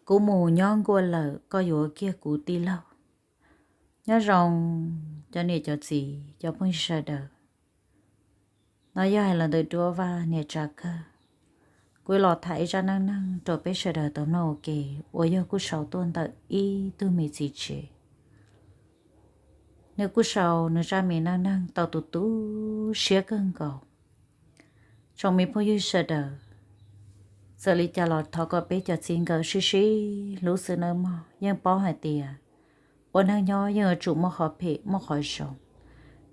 Kuv mus nyob nkuaj lawm, koj yuav kiag kuv tij laug. Nyob zoo cov niam cov txiv cov phooj ywg sawv daws. No yog hais los ntawm Duab Vaj niam tsav kawg. Kuv los tham ib zaj neej neeg rau peb sawv daws tau mloog ua ke, uas yog kuj sau tuaj ntawm ib tug me txiv tsev. Nws kuj sau nws zaj me neej neeg tau tu tu siab kawg nkaus. Tsoom me phooj ywg sawv daws, txawm li cas los thov kom peb cov txiv nkawm sib sib hlub xwb nawb mog. Yeej paub hais tias ua neeg nyob yeej yuav tsum muaj qhov phem muaj qhov zoo,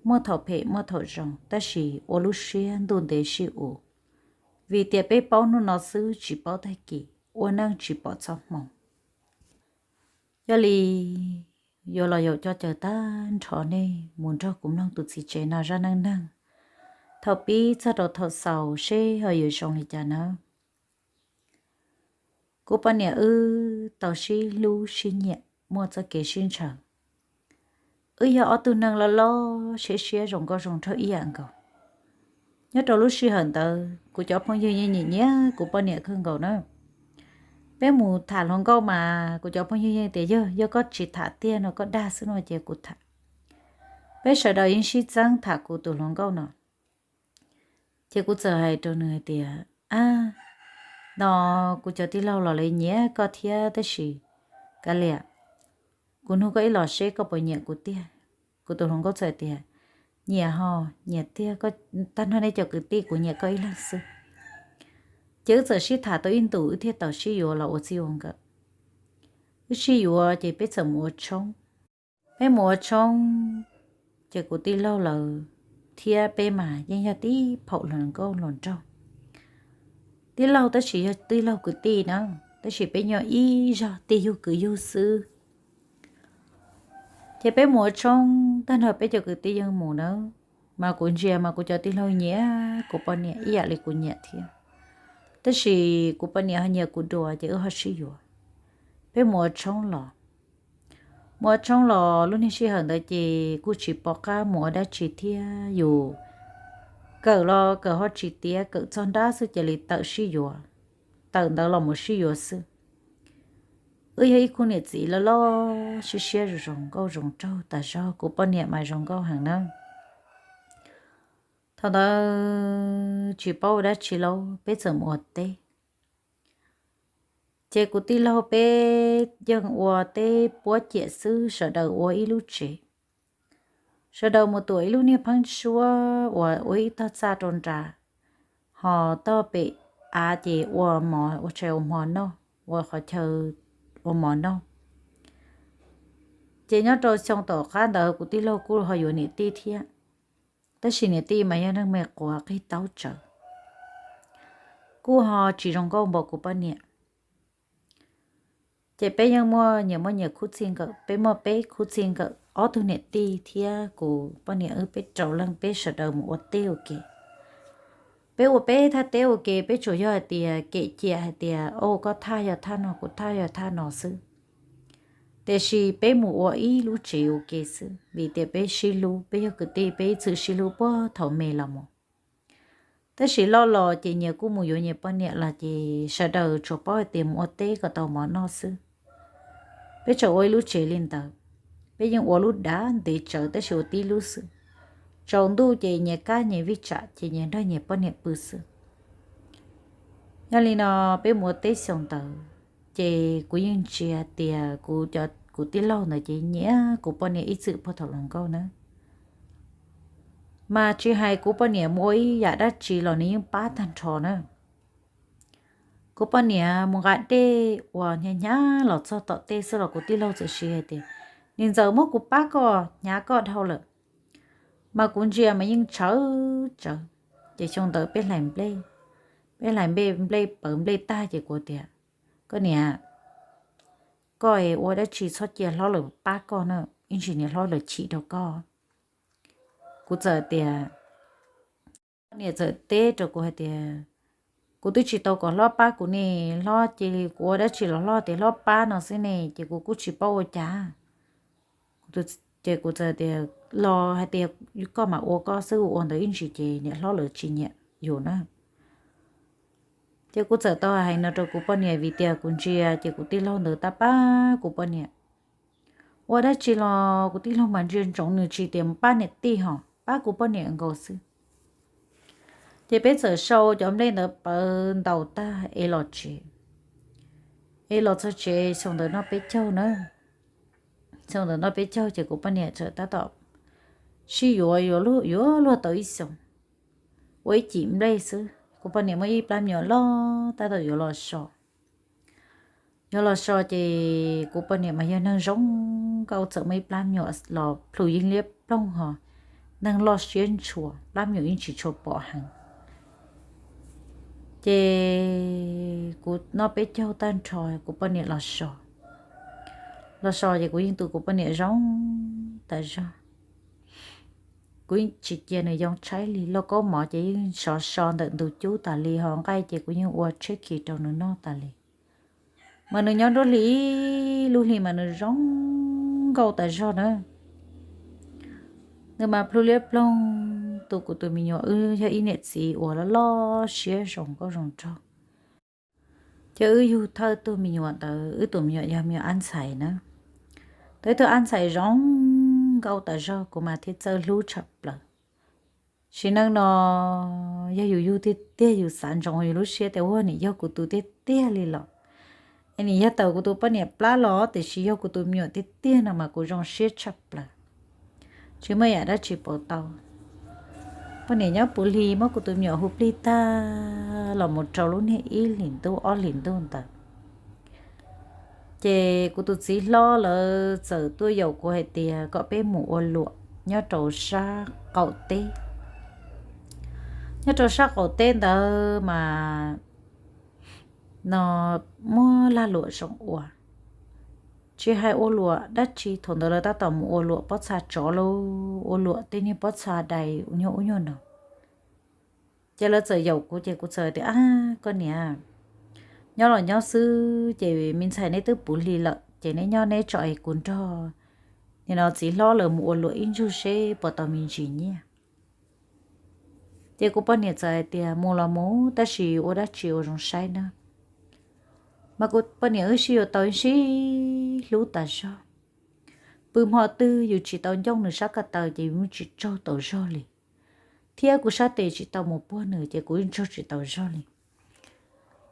muaj thaum phem muaj thaum zoo, tab sis ua lub siab ntuj ntev sib ua, vim tias peb paub hnub no xwb tsis paub tag kis, ua neej tsis pom txoj hmoo. Yog li yuav los yaum coj caw tag nrho nej mus nrog kuv mloog tus txiv tsev no zaj neej neeg thaum pib txog rau thaum xaus seb ho yuav zoo li cas nawb. Kuv poj niam wb tau sib hlub sib nyiam muaj txoj kev sib ntshaw. Wb yog ob tug neeg loj loj siab siab zoo nkauj zoo nraug ib yam nkaus. Nyob rau lub sij hawm ntawd kuv cov phooj ywg yeej nyiam nyiam kuv poj niam kawg nkaus na. Peb mus tham hluas nkauj mas kuv cov phooj ywg yeej tias yog, yog koj tsis tham tiag no koj dag xwb no ces kuv tham. Peb sawv daws yeej sib txeeb tham kuv tus hluas nkauj no. Ces kuv txawm hais rau nws hais tias, ab, no kuv cov tij laug los lawv nyiam koj thiab tab sis kav liam, kuv nug koj ib los seb koj puas nyiam kuv tiag. Kuv tus hluas nkauj txawm tias, nyiam ho, nyiam tiag, tag nrho nej cov kwv tij kuv nyiam koj ib leeg xwb. Ces wb txawm sib tham tau ib ntus wb thiaj tau sib yuav los ua txij ua nkawm. Wb sib yuav ces peb txawm mus ua tshoob. Peb mus ua tshoob ces kuv tij laug lawv thiab peb mas yeej yog tib phaum hluas nkauj hluas nraug. Tij laug tab sis yog tij laug kwv tij na, tab sis peb nyob ib zog tij yug kwv yug xwb. Ces peb mus ua tshoob tag nrho peb cov kwv tij yeej mus na, mas kuv ntsia mas kuv cov tij laug nyiam kuv poj niam ib yam li kuv nyiam thiab. Tab sis kuv poj niam ho nyiam kuv dua ces wb ho sib yuav. Peb mus ua tshoob los, mus ua tshoob los lub niag sij hawm ntawd ces kuj tsis pom qab mus ua dab tsi thiab, yus kawm los kawm ho tsis tiav, kawm txog nrab xwb cia li tawm sib yuav, tawm ntawd los mus sib yuav xwb. Wb yog ib khub niam txiv loj loj siab siab zoo zoo nkauj zoo nraug tas zog, kuv poj niam mas zoo nkauj heev na. Thaum ntawd tsis paub ua dab tsi lauj, peb txawm mus ua teb. Ces kuv tij laug peb yeej ua teb puab ciam xwb, sawv daws ua ib lub tsev. Sawv daws mus tuam ib lub niag pheeb suab uas ua ib tog txaj rau nram, ho tog pem av ces ua mov, ua tshais ua hmo noj, ua qhov chaw ua mov noj. Ces nyob rau xyoo tom qab ntawd kuv tij laug kuj ho yuav niam tij thiab, tab sis niam tij mas yog neeg me quav qig taub tsawv, kuj ho tsis zoo nkauj npaum kuv poj niam. Ces peb yeej muaj nyias muaj nyias khub txij nkawm, peb muaj peb khub txij nkawm, ob tug niam tij thiab kuv poj niam wb peb rau leej peb sawv daws mus ua teb ua ke. Peb ua peb thaj teb ua ke, peb tsuas yog hais tias kem ciam hais tias, o, koj thaj yog thaj no, kuv thaj yog thaj no xwb. Tiam sis peb mus ua ib lub tsev ua ke xwb, vim tias peb sib hlub, peb yog kwv tij, peb ib txwm sib hlub puag thaum me los mus. Tab sis loj los ces nyias kuj mus yuav nyias poj niam los ces sawv daws tsuas paub hais tias mus ua teb kom tau mov noj xwb. Peb tseem ua ib lub tsev li ntawd, peb yeej ua lub dav ntev tsawv tab sis ua tib lub xwb. Tsaus ntuj ces nyias kab nyias vij tsam ces nyias nrog nyias poj niam pw xwb. Yog li no peb mus ua teb xyoo ntawd, ces kuv yeej ntsia tias kuv cov, kuv tij laug ntawd ces nyiam kuv poj niam ib txwm puag thaum hluas nkauj na. Mas tsis hais kuv poj niam mus ua ib yam dab tsi los nws yeej pab tag nrho na. Kuv poj niam mus nqa dej uas hnyav hnyav los txog tom tej xwb los kuv tij laug txawm siv hais tias, niam ntxawm, muab kuv pab koj, hnyav koj dhau lawm. Mas kuv ntsia mas yeej tshawv tsawv. Ces xyoo ntawd peb hlais nplej, peb hlais nplej, nplej pawv nplej tag ces kuv tias, koj niam, koj ua dab tsi txhob cia hlob lawv pab koj na, ib ntsis niam hlob lawv chim rau koj. Kuv txawm tias, niam txawm teb rau kuv hais tias, kuv twb tsis tau kom hlob pab kuv ne, hlob cia li kuv ua dab tsi los hlob tias hlob pab no xwb ne, ces kuv kuj tsis paub ua cas. Ces kuv txawm tias, los hais tias koj mam ua koj xwb, ua ntawd ib ntsis ces niam hlob lawv tsis nyiam yus na. Ces kuv txawm tau hais no rau kuv poj niam vim tias kuv ntsia ces kuv tij laug ntawd tab pab kuv poj niam. Ua dab tsi los kuv tij laug mas ntsia ntsoov nws tsis tias pab niam tij hos pab kuv poj niam nkaus xwb. Ces peb txawm sau cov nplej ntawd pawv ntaus tag es los tsev. Es los txog tsev xyoo ntawd noj peb caug na. Xyoo ntawd noj peb caug ces kuv poj niam txawm tab tom sib yuav yuav luag tau ib xyoos, ua ib cim nplej xwb kuv poj niam muaj ib plab me nyuam loj tab tom yuav los so. Yuav los so ces kuv poj niam mas yog neeg zoo nkauj txawm muaj ib plab me nyuam los plhu yeej liab ploog hos neeg loj siab ntshua, plab me nyuam yeej tsis tshua pom heev. Ces kuv noj peb caug tag nrho kuv poj niam los so. Los so ces kuv yeej tu kuv poj niam zoo tas zog. Kuv yeej tsis cia nws yoo tshaib li, lauj kaub mov ces yeej sov so ntawm ntug cub tas li, ho nqaij ces kuv yeej ua tsheb khi rau nws noj tas li. Mas nws nyob nruab hlis ib lub hli mas nws zoo nkauj tas zog na. Nws mas plhu liab ploog tu kuv tus me nyuam, wb yog ib niam txiv uas loj loj siab zoo nkauj zoo nraug. Ces wb yug thawj tug me nyuam ntawd, wb tus me nyuam yog me nyuam ab ntxhais na. Tau ib tug ab ntxhais zoo nkauj tas zog kuv mas thiaj txawj hlub tshaj plaws. Sim neej no yog yus yug tiag tiag yus xav ntsoov yus lub siab tias ua nim yog kuv tus tiag tiag li los, es nim yog tawm kuv tus poj niam plab los tiam sis yog kuv tus me nyuam tiag tiag no mas kuv zoo siab tshaj plaws. Tsis muaj yam dab tsi pauv tau. Poj niam nyob puv hli muab kuv tus me nyuam hu plig tag los mus rau lub niag ib hlis ntuj ob hlis ntuj ntawd. Ces kuv tus txiv hlob lawv txawm tuaj yaum kuv hais tias kom peb mus ua luam nyob rau sab qaum teb. Nyob rau sab qaum teb ntawd mas no muaj lag luam zoo ua. Tsis hais ua luam dab tsi, thaum ntawd lawv tab tom mus ua luam pob txha tsov lauj, ua luam tej niag pob txha dais ub nyuag ub nyuag no. Ces lawv txawm yaum kuv ces kuv txawm tias, Ab, koj niam, nyob los nyob xwb ces me ntxhais neb twb puv hli lawm ces neb nyob neb tso es kuv nrog nim no txiv hlob lawv mus ua luam ib ntsug seb puas tau me ntsis nyiaj. Ces kuv poj niam txawm hais tias, Mus los mus, tab sis ua dab tsi ua zoo saib na. Mas kuv poj niam wb sib yuav tau sib hlub tas zog. Pw hmo twg yus tsis tau ncooj nws sab ko taw ces yus tsis tsaug tau zog li. Thiab kuv sab tes tsis tau mus puag nws ces kuv tsaug tsis tau zog li.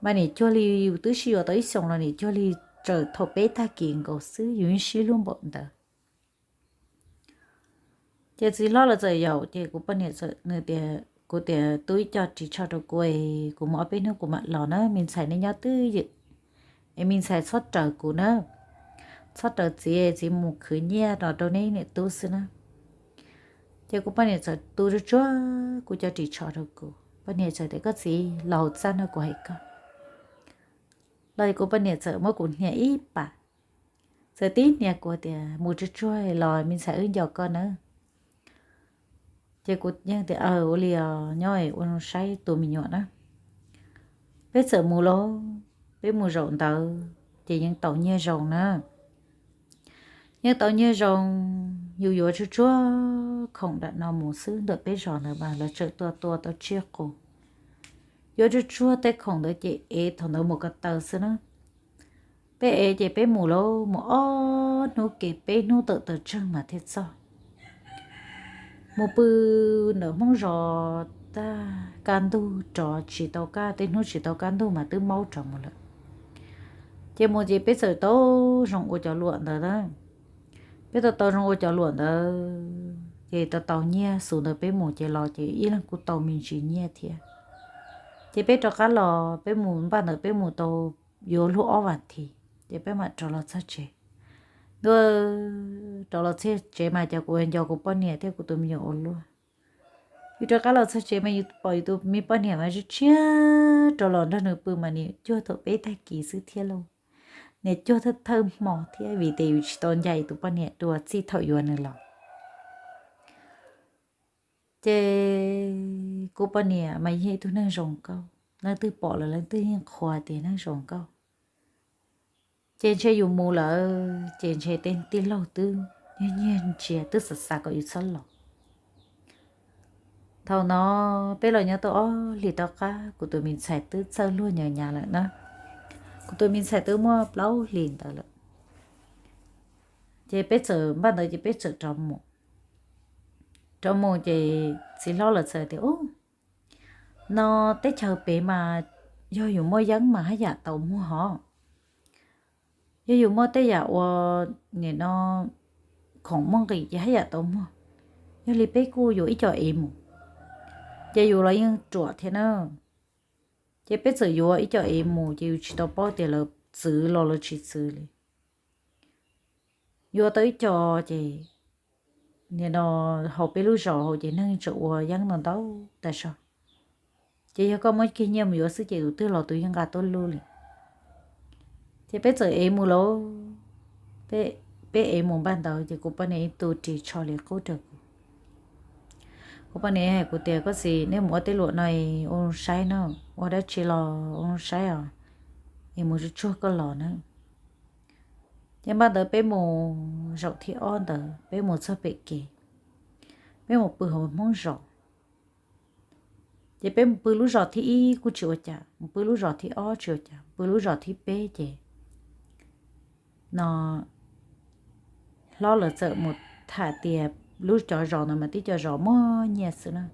Mas nim cuag li yus twb sib yuav tau ib xyoos los nim cuag li tsaws thaum peb tag kis nkaus xwb, yus yeej sib hlub npaum ntawd. Ces txiv hlob lawv txawm yaum ces kuv poj niam txawm nws tias, kuv tias, Tub, ib co ris tsho rau kuv es kuv mus ob peb hnub kuv mam los na, me ntxhais neb nyob twj ywm es me ntxhais txhob raws kuv na, txhob raws txiv, txiv mus khwv nyiaj los rau neb niam tub xwb na. Ces kuv poj niam txawm tu tsuag tsuag kuv cov ris tsho rau kuv, poj niam txawm tias, Koj txiv, los hauv txaj no kuv hais koj. Los kuv poj niam txawm muab kuv hnia ib pas, txawm tib hnia kuv tias, Mus tsuag tsuag los me ntxhais wb nco koj na. Ces kuv yeej tias, Aw, ua li os, nyob ua zoo saib tus me nyuam na. Peb txawm mus lauj, peb mus zaum ntawd ces yeej tau nyiaj zoo na. Yeej tau nyiaj zoo, yus yuav tsuag tsuag khoom nram no mus xwb, ntawm peb zos ntawd mas lawv tseem tua tua tau tsiaj qus. Yuav tsuag tsuag tej khoom ntawd ces ev thaum ntawd mus ko taw xwb na. Peb ev ces peb mus lauj, mus ob hnub kev peb hnub tawm taws tsawg mas thiaj txog. Mus pw ntawm Hmoob zos tag kaj ntug rov tsis tau kaj, tej hnub tsis tau kaj ntug mas twb maub rov mus lawm. Ces mus ces peb txawm tau zoo ua cov luam ntawd na. Peb tau tau zoo ua cov luam ntawd ces tau tau nyiaj, xus ntawd peb mus ces los ces ib leeg kuj tau me ntsis nyiaj thiab. Ces peb rov qab los, peb mus npaj ntawd peb mus tau yuav luag ob vas thiv ces peb mam rov los txog tsev. Ntuj, rov los txog tsev mas cas kuv nco kuv poj niam thiab kuv tus me nyuam ua luaj. Yus rov qab los txog tsev mas yus pom yus tus me poj niam mas tshiab tshiab rov los nrog nws pw mas nim cuag thaum peb tag kis xwb thiab lauj. Nim cuag thawj thawj hmo thiab vim tias yus tsis tau ncaim tus poj niam dua txij thaum yuav nws los. Ces kuv poj niam mas yog ib tug neeg zoo nkauj, leej twg pom lawm leej twg yeej qhuas tias neeg zoo nkauj. Ces ntshe yus mus lawm ces ntshe tej tij laug twb nyiag nyiag ntsia twb xav xav kom yus txhob los. Thaum no peb los nyob tau ob hlis tom qab kuv tus me ntxhais twb txawj luag nyav nyav lawm na. Kuv tus me ntxhais twb muaj plaub hlis ntawd lawm. Ces peb txawm npaj ntawd ces peb txawm rov mus. Rov mus ces txiv hlob lawv txawm tias, Ub, no teb chaws pem mas yog yus muaj yeeb mas haj yam tau muag hov. Yog yus muaj tej yam ua, nim no khoom muaj nqis ces haj yam tau muag. Yog li peb kuj yuav ib co ev mus, ces yus los yeej ruam thiab na. Ces peb txawm yuav ib co ev mus ces yus tsis tau paub tias lawv txwv los lawv tsis txwv li. Yuav tau ib co ces nim no hauv peb lub zos hauv ces neeg tseem ua yeeb ntau ntau tas zog. Ces yog koj muab kiag nyiaj mus yuav xwb ces tus twg los tus yeej nqa tuaj luj li. Ces peb txawm ev mus lauj. Peb ev mus npaj ntawd ces kuv poj niam ib tug ris tsho li qub rau kuv. Kuv poj niam hais kuv tias, Koj txiv, nej mus ua tej luam no ua saib na, ua dab tsi los ua saib os, es mus tsuag tsuag koj los na. Ces npaj ntawd peb mus zaum thib ob ntawd peb mus txog pem kev, peb mus pw hauv Hmoob zos. Ces peb mus pw lub zos thib ib kuj tsis ua cas, mus pw lub zos thib ob tsis ua cas, pw lub zos thib peb ces no hlob lawv txawm mus tham tias lub cov zos ntawd mas tib co zos muaj nyiaj xwb na.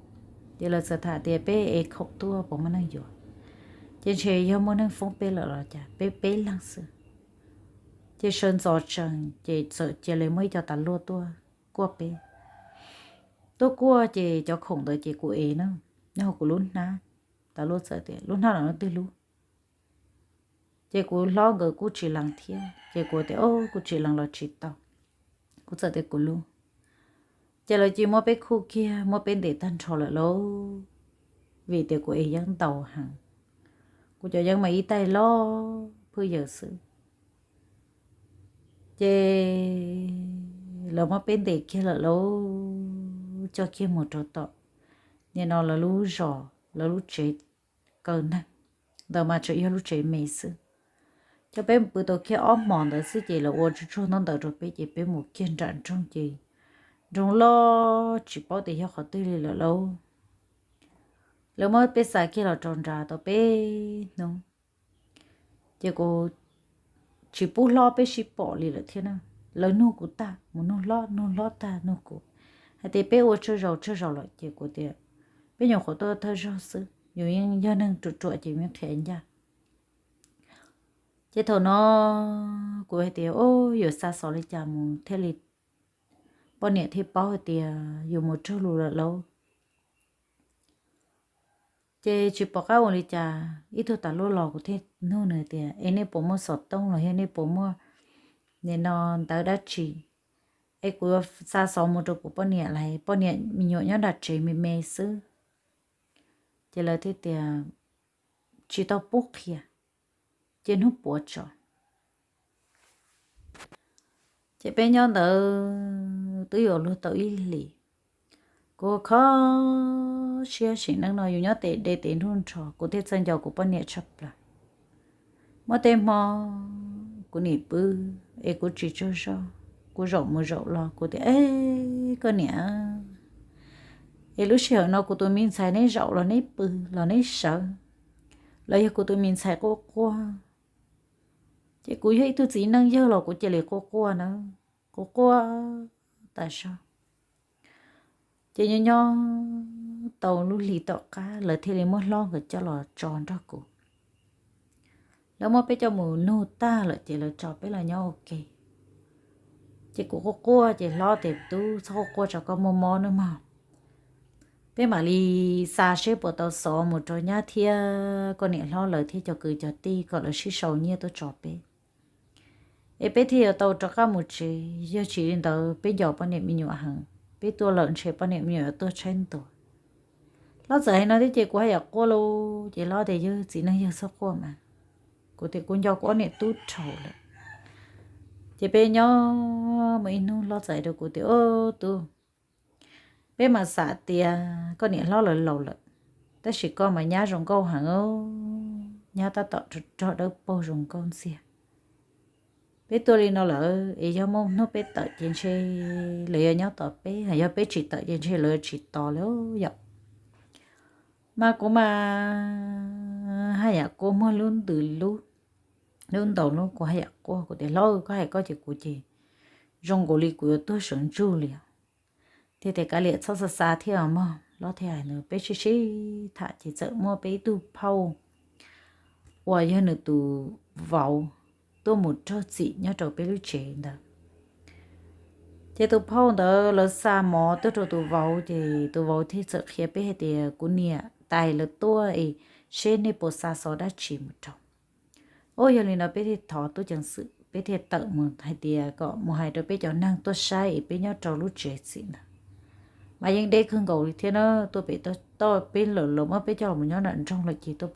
Ces lawv txawm tham tias peb ev khoom tuaj puas muaj neeg yuav. Ces ntshe yog muaj neeg foob peb lawm los cas, peb peb leeg xwb. Ces sawv ntxov tsees ces txawm cia li muaj ib co tas luaj tuaj kuaj peb. Tuaj kuaj ces cov khoom ntawd ces kuv ev na, nyob hauv kuv lub hnab. Tas luaj txawm tias, Lub hnab no twg lub? Ces kuv hlob nkawd kuj tsis lees thiab ces kuv tias, Kuv tsis lees los tsis tau. Kuv txawm tias, Kuv lub. Ces lawv cia muab peb khuj kiag muab peb ntes tag nrho lawm lauj, vim tias kuv ev yeeb ntau heev. Kuv cov yeeb mas ib tais loj phwj yawm xwb. Ces lawv muab peb ntes kiag lawm lauj, coj kiag mus rau tom nim no lawv lub zos, lawv lub tsev kaw neeg ntawd mas tseem yog lub tsev me xwb. Coj peb mus pw tau kiag ob hmos ntawd xwb ces lawv ua tsuag tsuag ntaub ntawv rau peb ces peb mus kiag nram nroog ces nroog loj tsis paub tias yog qhov twg li lawm lauj. Lawv muab peb xa kiag los rau nram tau peb hnub ces kuv tsis pub hlob peb sib pom li lawm thiab na. Lawv nug kuv tag mus nug hlob, nug hlob tag nug kuv, hais tias peb ua tsawg zaus tsawg zaus lawm ces kuv tias peb nyuam qhuav tuaj thawj zaug xwb, yus yeej yog neeg ruam ruam ces yeej qhia ncaj. Ces thaum no kuv hais tias, Ub, yuav xa xov li cas mus thiaj li poj niam thiaj paub hais tias yus mus raug lus lawm lauj? Ces tsis pom qab ua li cas, ib tug tas luaj los kuv thiaj nug nws tias, Es nej puas muaj xov tooj los yog nej puas muaj nim no ntawv dab tsi? Es kuv yuav xa xov mus rau kuv poj niam los poj niam me nyuam nyob nram tsev me me xwb. Ces lawv thiaj tias, Tsis tau pub qhia, cia hnub puav tso. Ces peb nyob ntawd twb yuav luag tau ib hlis, kuv kho siab sim neej no yus nyob tes dej tes nruj nrho, kuv thiaj txawj nco kuv poj niam tshaj plaws. Muaj tej hmo kuv nim pw es kuv tsis tsaug zog, kuv zaum mus zaum los kuv tias, E, koj niam, es lub sij hawm no kuv tus me ntxhais neb zaum los neb pw los neb sawv, los yog kuv tus me ntxhais quaj quaj, ces kuv yog ib tug txiv neej yawg los kuv cia li quaj quaj na, quaj quaj tas zog. Ces nyob nyob tau lub hlis tom qab lawv thiaj li muab hlob nkawd coj los tso nrog kuv. Lawv muab peb coj mus nug tag lawm ces lawv tso peb los nyob ua ke. Ces kuv quaj quaj ces hlob tias, Tub, txhob quaj quaj, tso koj muaj mob nawb mog. Peb mam li xa seb puas tau xov mus rau nyab thiab koj niam hlob lawv thiab cov kwv cov tij kom lawv sib sau nyiaj tuaj tso peb, es peb thiaj yuav tau rov qab mus tsev. Yog tsis li ntawd peb nco poj niam me nyuam heev, peb tuaj lawm ntshe poj niam me nyuam yuav tuag tshaib ntua. Hlob txawm hais no thiab ces kuv haj yam quaj lauj, ces hlob tias, Yog txiv neej yawg txhob quaj mas. Kuv tias, Kuv nco kuv ob niam tub dhau lawm. Ces peb nyob muaj ib hnub hlob txawm hais rau kuv tias, Ob tub, peb mas xav tias koj niam hlob lawv laus lawm, tab sis koj mas nyab zoo nkauj heev, nyab tab tom rog dawb paug zoo nkauj ntxiag. Peb tuaj li no lawm es yog muaj hnub peb tawm ces ntshe lawv yuav nyob tos peb, yog peb tsis tawm ces ntshe lawv yuav tsis tos li yom. Mas kuv mas haj yam quaj muag lub ntws lub, lub ntaus lub, kuv haj yam quaj, kuv tias, Hlob, koj hais koj ces kuv ces zoo nkaus li kuv yuav tuag sawv ntsug li os. Thiaj tias, Kav liam, txhob xav xav thiab os mog. Hlob thiaj hais, Peb sib sib tham ces txawm muaj peb ib tug phauj uas yog nws tus vauv tuaj mus raug txim nyob rau peb lub tsev ntawd. Ces tus phauj ntawd lawv xa mov tuaj rau tus vauv, ces tus vauv thiaj txawm qhia peb hais tias, Kuv niam tais lawv tuaj es seb nej puas xa xov dab tsi mus rau. Ua yog li no peb thiaj thov tub ceev xwm, peb thiaj tawm mus hais tias kom mus hais rau peb cov neeg tuaj saib es peb nyob rau lub tsev txim ntawd mas yeej deb kawg nkaus li thiab na. Tuaj pem toj peb lawm los muab peb coj los nyob nram nroog lawm ces tuaj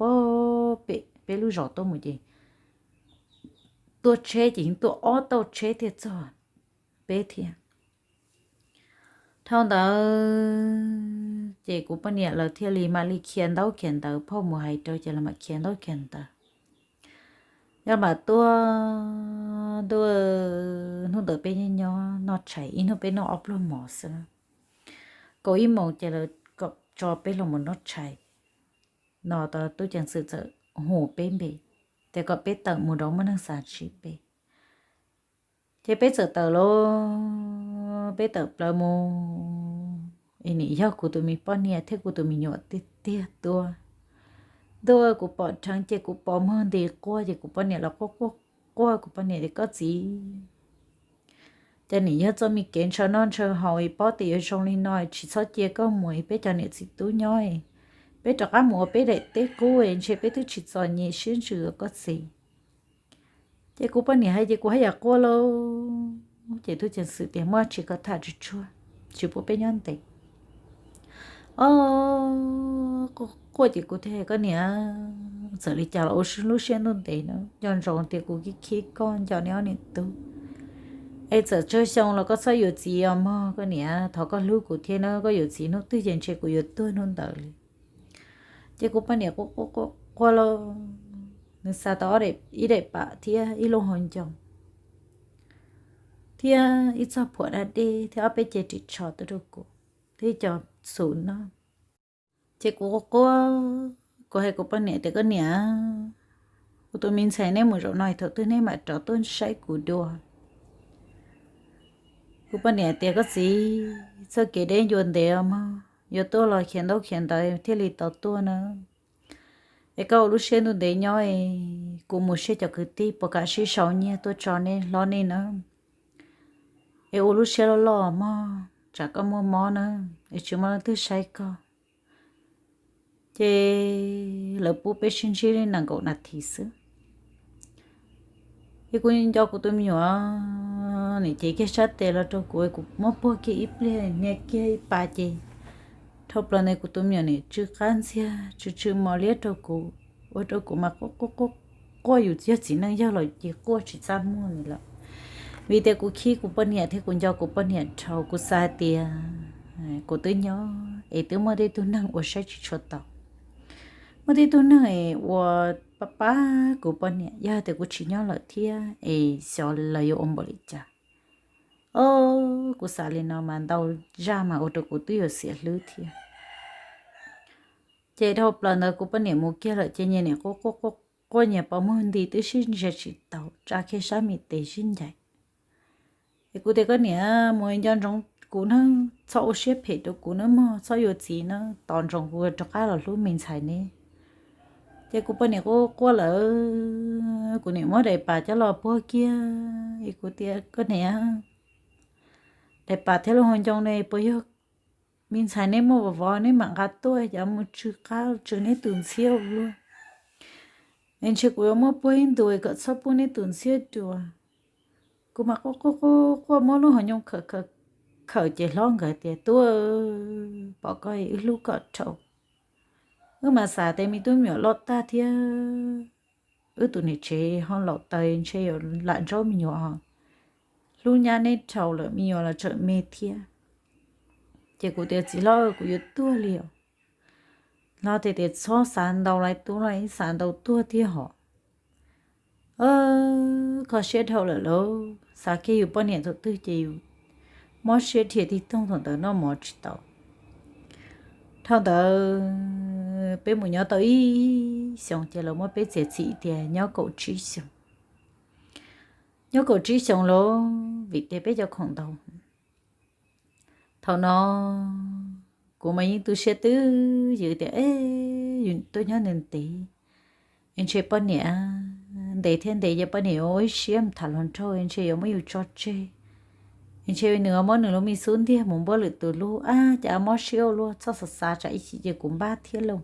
pem peb lub zos tuaj mus ces tuaj tsheb ces yeej tuaj ob tauj tsheb thiaj txog peb thiab. Dhau ntawd ces kuv poj niam lawv thiaj li mam li khiav ntaub khiav ntawv, phauj mus hais rau ces lawv mam khiav ntaub khiav ntawv. Yog mam tuaj ntuj, hnub ntawd peb nyob noj tshais, ib hnub peb noj ob pluag mov xwb. Kaum ib moos ces lawv kom tso peb los mus noj tshais no, tub ceev xwm txawm hu peb npe, ces kom peb tawm mus rau muaj neeg xav ntsib peb. Ces peb txawm tawm lauj, peb tawm plaws mus, es nim yog kuv tus me poj niam thiab kuv tus me nyuam tiag tiag tuaj. Ntuj, kuv pom dheev ces kuv pos muag nti quaj ces kuv poj niam los quaj quaj quaj, kuv poj niam tias, Koj txiv, cas nim yog txoj me kev ntshaw noj ntshaw haus es paub tias yuav zoo li no, tsis txhob cia koj mus es peb cov niam txiv tub nyob es peb rov qab mus ua peb daim teb qub es ntshe peb twb tsis txom nyem siab ntsws koj txiv. Ces kuv poj niam hais ces kuv haj yam quaj lauj. Ces tub ceev xwm tias, Muaj dab tsi koj tham tsuag tsuag, tsis pub peb nyob ntev. O, quaj ces kuv thiaj, Koj niam, txawm li cas los ua lub siab ntuj ntev na, nco ntsoov tias kuv khib khib koj, nco nej ob niam tub, es txawm tsawg xyoo los koj txhob yuav txiv os mog koj niam. Thov koj hlub kuv thiab na, koj yuav txiv hnub twg ces ntshe kuv yuav tuag hnub ntawd li. Ces kuv poj niam quaj quaj lauj, nws xa tau ib daim pam thiab ib lub hauv ncoo thiab ib txoj phuam dab deb thiab ob peb ce ris tsho tuaj rau kuv thiab cov xum no. Ces kuv quaj quaj, kuv hais kuv poj niam tias, Koj niam, kuv tus me ntxhais neb mus zaum no thaum twg neb mam rov tuaj saib kuv dua? Kuv poj niam tias, Koj txiv, txoj kev deb yuav ntev os mog, yuav tuaj los khiav ntaub khiav ntawv thiaj li tau tuaj na. Es koj ua lub siab ntuj ntev nyob es kuv mus saib cov kwv tij puas kam sib sau nyiaj tuaj tso nej hlob nej na. Es ua lub siab loj loj mog, tsam koj muaj mob na, es tsis muaj leej twg saib koj. Ces lawv pub peb sib ntsib li nees nkaum nas this xwb. Ces kuv nco kuv tus me nyuam, nws cev kiag sab tes los rau kuv, kuv muab puag kiag ib pliag, nias kiag ib pas ces dhau plaws ntawd kuv tus me nyuam nws tsw qab ntxiag, tsw tsw mos liab rau kuv, ua rau kuv mas quaj quaj quaj, yus yog txiv neej yog los ces quaj tsis txaj muag li lawm. Vim tias kuv khib kuv poj niam thiab kuv nco kuv poj niam dhau, kuv xav hais tias kuv twb nyob es twb muaj tej tug neeg uas saib tsis tshua taus, muaj tej tug neeg es uas pab pab kuv poj niam, yog tias kuv tsis nyob lawm thiab es xyov lawv yuav ua npaum li cas. O, kuv xav li no mas ntau zaj mas ua rau kuv twb yuav xiam hlwb thiab. Ces dhau plaws ntawd kuv poj niam mus kiag lawm ces nyias nim quaj quaj quaj, nyias pos muag nti twb sib ntsia tsis taus, tsa kiag sab me tes sib ncaim. Es kuv tias, Koj niam, mus nco ntsoov kuv na, txhob ua siab phem rau kuv na mog, txhob yuav txiv na, tos ntsoov kuv rov qab los hlub me ntxhais ne. Ces kuv poj niam quaj quaj lawm, kuv niam muab daim pam coj los puag kiag, es kuv tias, Koj niam, daim pam thiab lub hauv ncoo ne puas yog me ntxhais neb muaj vov vov neb mam nqa tuaj, cov mus tsw qab tsw neb tus ntxhiab ua luaj? Es ntshe kuv yuav muab puag ib ntus kom txhob pub neb tus ntxhiab dua. Kuv mam quaj quaj quaj quaj muab lub hauv ncoo khawm khawm khawm ces hlob nkawd tias, Tub, pom koj wb hlub koj dhau. Wb mas xav tias me tub me nyuam loj tag thiab, wb tus niam tsev ho laus taws ntshe yuav lam ntsaub me nyuam, hlub nyab neb dhau lawm me nyuam los tseem me thiab. Ces kuv tias, Txiv hlob, kuv yuav tuag li os. Hlob tias, Txhob xav ntau lauj tub lauj, xav ntau tuag tiag hos. Kho siab dhau lawm lauj, xav kiag yus poj niam thaum twg ces yus mob siab dhia tig toog thaum ntawd noj mov tsis tau. Dhau ntawd Peb mus nyob tau ib xyoos ces lawv muab peb txiav txim tias nyob kaum tsib xyoos. Nyob kaum tsib xyoos lawm vim tias peb cov khoom ntau. Thaum no kuv mas yeej tu siab twb ywm tias, e, yus tuaj nyob ntev ntev es ntshe poj niam, ntev thiab ntev ces poj niam yuav ua ib siab mus tham hluas nraug es ntshe yuav muab yus tso tseg, es ntshe nws muab nws lub me xub ntiag mus npuab lwm tus lub, ab, cas mob siab ua luaj, txhob xav xav tsam ib chim ces kuv npaj thiab lauj.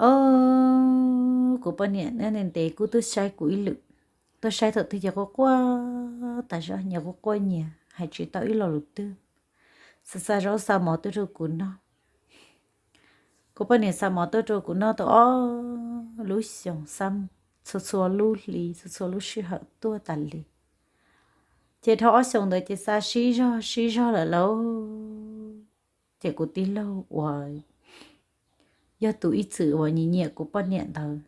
Os, kuv poj niam ntev ntev kuj tuaj saib kuv ib lwm, tuaj saib thaum twg ces quaj quaj tas zog, nyias quaj quaj nyias hais tsis tau ib lo lus twg. Xa xa zaub xa mov tuaj rau kuv noj. Kuv poj niam xa mov tuaj rau kuv noj tau ob lub xyoos, txhua txhua lub hli, txhua txhua lub sij hawm tuaj tas li. Ces dhau ob xyoos ntawd ces xa sib zog sib zog lawm lauj. Ces kuv tij laug uas yog tus ib txwm uas nyiam nyiam kuv poj niam ntawd,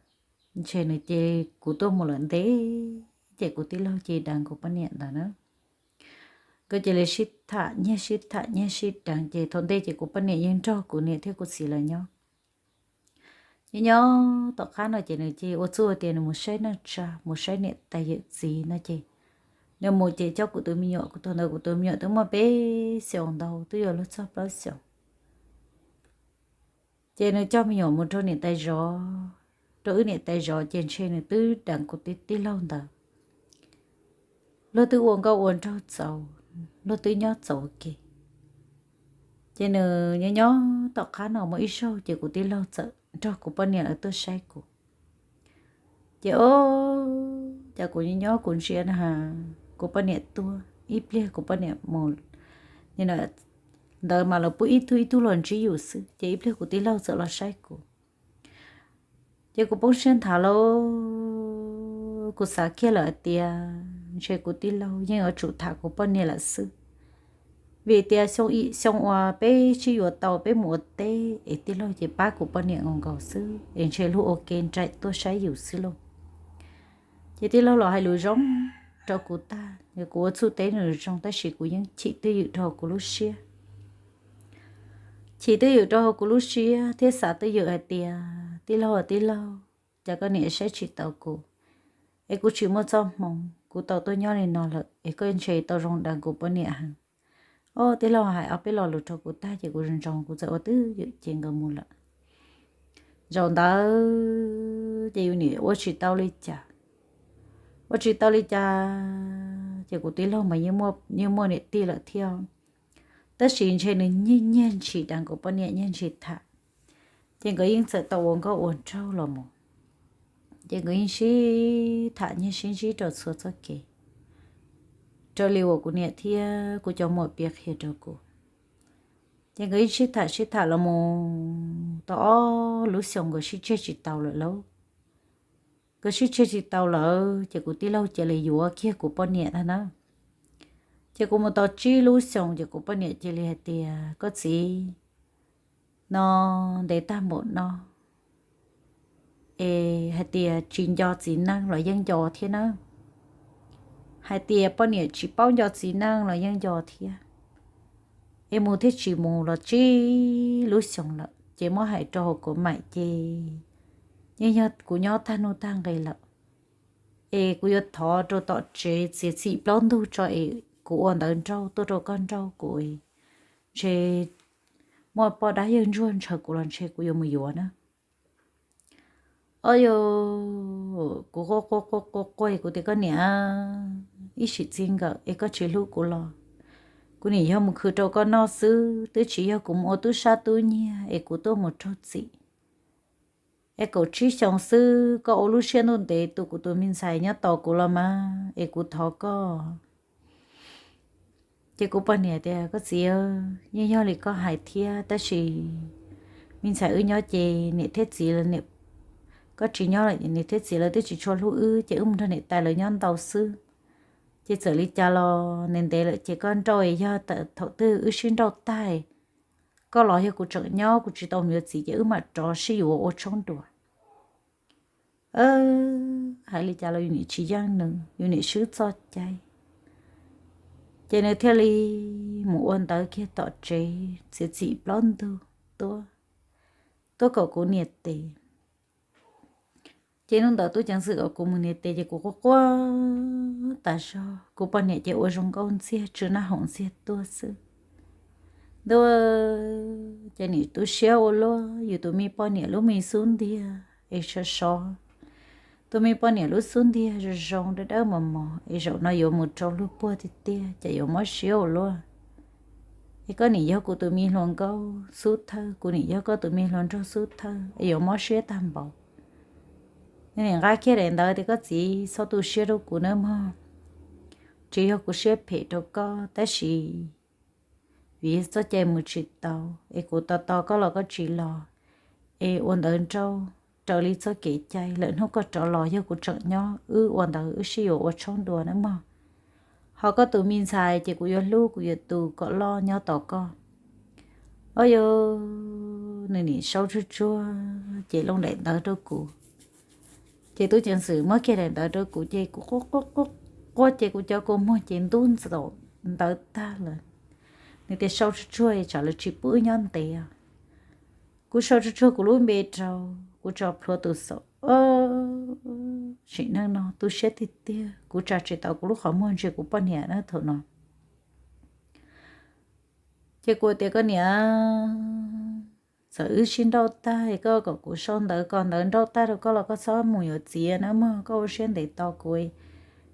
ntshe nws cia kuv tuaj mus lawm ntev, ces kuv tij laug cia deev kuv poj niam ntawd na. Nkawd cia li sib tham nyiag sib tham nyiag sib deev ces thaum ntej ces kuv poj niam yeej nrog kuv niam thiab kuv txiv lawv nyob. Nyob nyob tom qab no ces nws cia ua txuj tias nws mus saib neej tsa, mus saib niam tais yawm txiv no ces nws mus ces coj kuv tus me nyuam, kuv thaum ntawd kuv tus me nyuam twb muaj peb xyoos ntau, twb yuav luag txog plaub xyoos. Ces nws coj me nyuam mus rau niam tais zov, rau wb niam tais zov ces ntshe nws twb deev kuv tij laug ntawd. Luag twb ua nkauj ua nraug txaus, luag twb nyob txaus ua ke. Ces nws nyob nyob tom qab no muaj ib zaug ces kuv tij laug txawm nrog kuv poj niam lawv tuaj saib kuv. Ces o, cas kuv nyob nyob kuv ntsia na, kuv poj niam tuaj ib pliag kuv poj niam mus, ntawd mas lawv pub ib tug ib tug los ntsib yus xwb ces ib pliag kuv tij laug txawm los saib kuv. Ces kuv poob siab nthav lauj, kuv xav kiag lawm hais tias ntshe kuv tij laug yeej yuav tsum tham kuv poj niam lawm xwb. Vim tias xyoo uas peb sib yuav tau peb mus ua teb es tij laug ces pab kuv poj niam nkaus nkaus xwb es ntshe luag ua ke nraim tuaj saib yus xwb lauj. Ces tij laug los hais lus zoo rau kuv tag, kuv ua txuj teb nws zoo tab sis kuv yeej chim twj ywm rau hauv kuv lub siab. Chim twj ywm rau hauv kuv lub siab thiab xav twj ywm hais tias tij laug, tij laug, cas koj niam saib tsis taus kuv, es kuv tsis muaj txoj hmoo, kuv tau tuaj nyob li no lawm es koj ntshe tau zoo deev kuv poj niam heev. O, tij laug hais ob peb lo lus rau kuv tag ces kuv zoo zoo kuv txawm ua twj ywm ces nkawd mus lawm. Zaum ntawd ces yus niam ua tsis tau li cas, ua tsis tau li cas, ces kuv tij laug mas yeej muaj niam tij lawm thiab, tab sis ntshe nws nyiag ntshis deev kuv poj niam nyiag ntshis tham, ces nkawd yeej txawm tau ua nkauj ua nraug los mus. Ces nkawd yeej sib tham nyiag sib ntsib rau txhua txoj kev, raws li uas kuv niam thiab kuv cov muam piav qhia rau kuv. Ces nkawd yeej sib tham sib tham los mus tau ob lub xyoos nkawd sib tseg tsis tau lawm lauj. Nkawd sib tseg tsis tau lawm ces kuv tij laug cia li yuav kiag kuv poj niam ntag na. Ces kuv mus tau tsib lub xyoos ces kuv poj niam cia li hais tias koj txiv, no ntev tag npaum no es hais tias tsis nco txiv neej los yeej nco thiab na. Hais tias poj niam tsis paub nco txiv neej los yeej nco thiab. Es mus thiab tsis mus los tsib lub xyoos lawm ces muab hais rau hauv kuv maim ces yeej yog kuv nyob tag nuj tag nqe lawm. Es kuv yuav thov rau tom tsev txiav txim plaub ntug tso es kuv ua ntawv nrauj tuaj rau koj nrauj kuv, ntshe muaj poj dab yawg ntsuag ntshaw kuv los ntshe kuv yuav mus yuav na. Os yos, kuv quaj quaj quaj quaj quaj kuv tias koj niam, ib sim txij nkawm es koj tsis hlub kuv los, kuv niam yog mus khwv rau koj noj xwb, twb tsis yog kuv mus ua tub sab tub nyiag es kuv tuaj mus raug txim. Es kaum tsib xyoos xwb koj ua lub siab ntuj ntev tu kuv tus me ntxhais nyob tos kuv los mas es kuv thov koj. Ces kuv poj niam tias koj txiv, yeej yog li koj hais thiab tab sis me ntxhais wb nyob ces niam thiab txiv, koj tsis nyob lawm niam thiab txiv lawv twb tsis tshua hlub wb ces wb mus nrog niam tais lawv nyob ntau xwb. Ces txawm li cas los ntev ntev lawm ces koj nrauj es yog thaum twg wb sib nrauj tag koj los yog kuv tseem nyob kuv tsis tau mus yuav txiv ces wb mam rov sib yuav ua tshoob dua. Hais li cas los yus niam tsis yeej nws, yus niam swb txoj cai. Ces nws thiaj li mus ua ntawv kiag tom tsev txiav txim plaub ntug tuaj. tuaj kom kuv nias tes. Ces hnub ntawd tub ceev xwm kom kuv mus nias tes ces kuv quaj quaj tas zog. Kuv poj niam ces ua zoo nkauj ntxiag, tsw nab hoom ntxiag tuaj xwb. Ntuj, ces nim tu siab ua luaj, yus tus me poj niam lub me xub ntiag es sov sov, tus me poj niam lub xub ntiag zoo zoo dawb dawb mos mos es zaum no yuav mus rau luag puag tiag tiag ces yuav mob siab ua luaj. Es koj nim yog kuv tus me hluas nkauj xub thawj, kuv nim yog koj tus me hluas nraug xub thawj es yuav mob siab tag npaum. Nws nim nqa kiag daim ntawv tias koj txiv txhob tu siab rau kuv nawb mog, tsis yog kuv siab phem rau koj tab sis vim txoj cai mus tsis tau es kuv tos tos koj los koj tsis los, es ua ntawv nrauj raws li txoj kev cai, lwm hnub koj rov los yog kuv tseem nyob wb ua ntawv wb sib yuav ua tshoob dua nawb mog. Ho koj tus me ntxhais ces kuv yuav hlub kuv yuav tu kom loj nyob tos koj. Au yog, nws nim sau tsuag tsuag ces looj daim ntawv rau kuv. Ces tub ceev xwm muab kiag daim ntawv rau kuv ces kuv quaj quaj quaj quaj ces kuv cov kua muag ces ntub ntxaum ntawv tag lawm. Nws tias sau tsuag tsuag tsam lawv tsis pub wb nyob ntev. Kuv sau tsuag tsuag kuv lub npe rau, kuv tso plhuav tus xaum. Sim neej no tu siab tiag tiag, kuv tsa tsis tau kuv lub qhov muag ntsia kuv poj niam na thaum no. Ces kuv tias koj niam, txawm wb sib nrauj tag es koj kom kuv sau ntawv ko ntawv nrauj tag rau koj los koj txhob mus yuav txiv na mog, koj ua siab ntev tos kuv.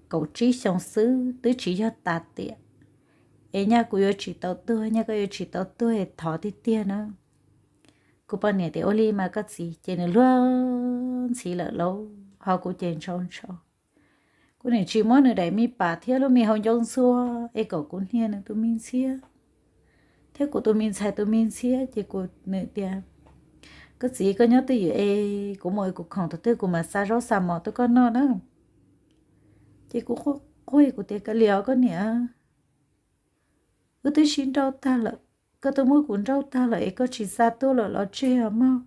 Kaum tsib xyoo xwb twb tsis yog tas tiam, es nyaj kuv yuav tsis tau tuag, nyaj koj yuav tsis tau tuag es thov tiag tiag na. Kuv poj niam tias ua li mas koj txiv, ces nws luag ntxhi lawm lauj, ho kuv ces ntshaus ntshaus. Kuv nim tsis muab nws daim me pas thiab lub me hauv ncoo ntxhua es kom kuv hnia nws tus me ntxhiab thiab kuv tus me ntxhais tus me ntxhiab ces kuv, nws tias koj txiv koj nyob twj ywm es kuv mus es kuv khoom thaum twg kuv mam xa zaub xa mov tuaj koj noj na. Ces kuv quaj quaj kuv tias koj li os koj niam, wb twb sib nrauj tag lawm, koj twb muab kuv nrauj tag lawm es koj tsis xa tuaj lawm los tseg os mog.